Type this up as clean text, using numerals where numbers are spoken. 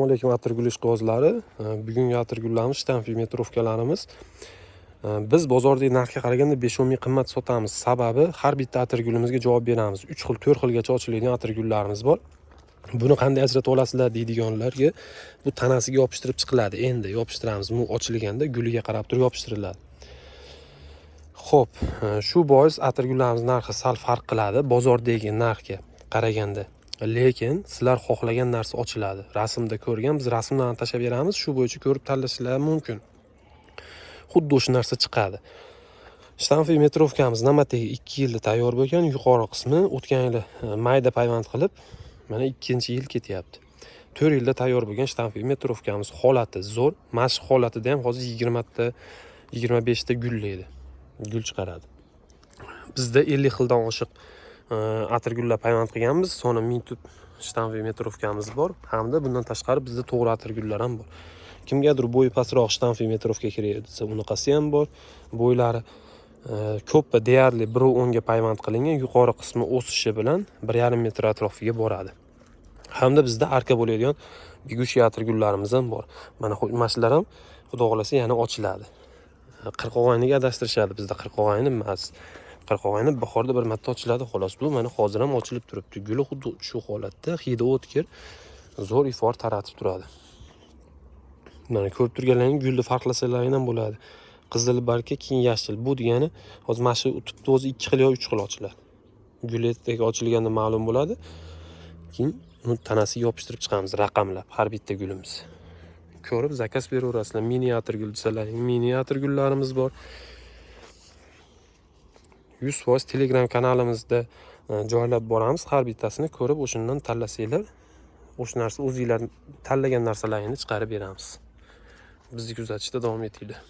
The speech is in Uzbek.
Alaykum, atirgul ishqibozlari. Bugungi atirgullarimiz штамф метровка larimiz. Biz bozordagi narxga qaraganda 5-10 ming qimmat sotamiz. Sababi, har bitta atirgulimizga javob beramiz. 3 xil, 4 xilgacha ochiladigan atirgullarimiz bor. Buni qanday ajratib olasizlar deydiganlarga, bu tanasiga yopishtirib chiqiladi. Endi yopishtiramiz. Bu ochilganda guliga qarab turib yopishtiriladi. Xo'p, shu bois atirgullarimiz narxi sal farq qiladi bozordagi narxga qaraganda. Lekin sizlar xohlagan narsa ochiladi. Rasmda ko'rgan, biz rasmlarni tashlab beramiz, shu bo'yicha ko'rib tanlashlar mumkin. Xuddi o'sha narsa chiqadi. Штамф метровка miz namatagi 2 yilda tayyor bo'lgan, yuqori qismi o'tgan yili mayda payvand qilib, mana ikkinchi yil ketyapti. 4 yilda tayyor bo'lgan штамф метровка miz holati zo'r. Mana shu holatida ham hozir 20 ta, 25 ta gullaydi. Gul chiqaradi. Bizda 50 xildan oshiq atirgullar payvand qilganmiz. Soni 1000 tup штамф метровка miz bor. Hamda bundan tashqari bizda to'g'ri atirgullar ham bor. Kimgadir bo'yi pastroq штамф метровка kerak desa, unaqasi ham bor. Bo'ylari ko'pi deyarli 1,10 ga payvand qilingan, yuqori qismi o'sishi bilan 1,5 metr atrofiga boradi. Hamda bizda arka bo'ladigan бегущий atirgullarimiz ham bor. Mana shular ham, Xudo xohlasa, yana ochiladi. Qirqog'ayniga adashtirishadi, bizda qirqog'ayni emas. Qirqog'ayni bahorda bir marta ochiladi, xolos. Bu mana hozir ham ochilib turibdi. Guli xuddi shu holatda, hidi o'tkir, zo'r ifor taratib turadi. Mana ko'rib turganlaring, gulni farqlasalaring ham bo'ladi. Qizil bargga, keyin yashil. Bu degani hozir mana shu tupni o'zi 2 xil yo 3 xil ochiladi. Gul ertaga ochilganda ma'lum bo'ladi. Keyin uni tanasiga yopishtirib chiqamiz raqamlab har bitta gulimiz. Ko'rib заказ beraverasizlar. Mini atirgul desalaring, mini atirgullarimiz bor. 100% Telegram kanalimizda joylab boramiz. Har bittasini ko'rib, o'shandan tanlasanglar, o'sha narsa o'zinglar tanlagan narsalaringni chiqarib beramiz. Bizni kuzatishda davom etinglar.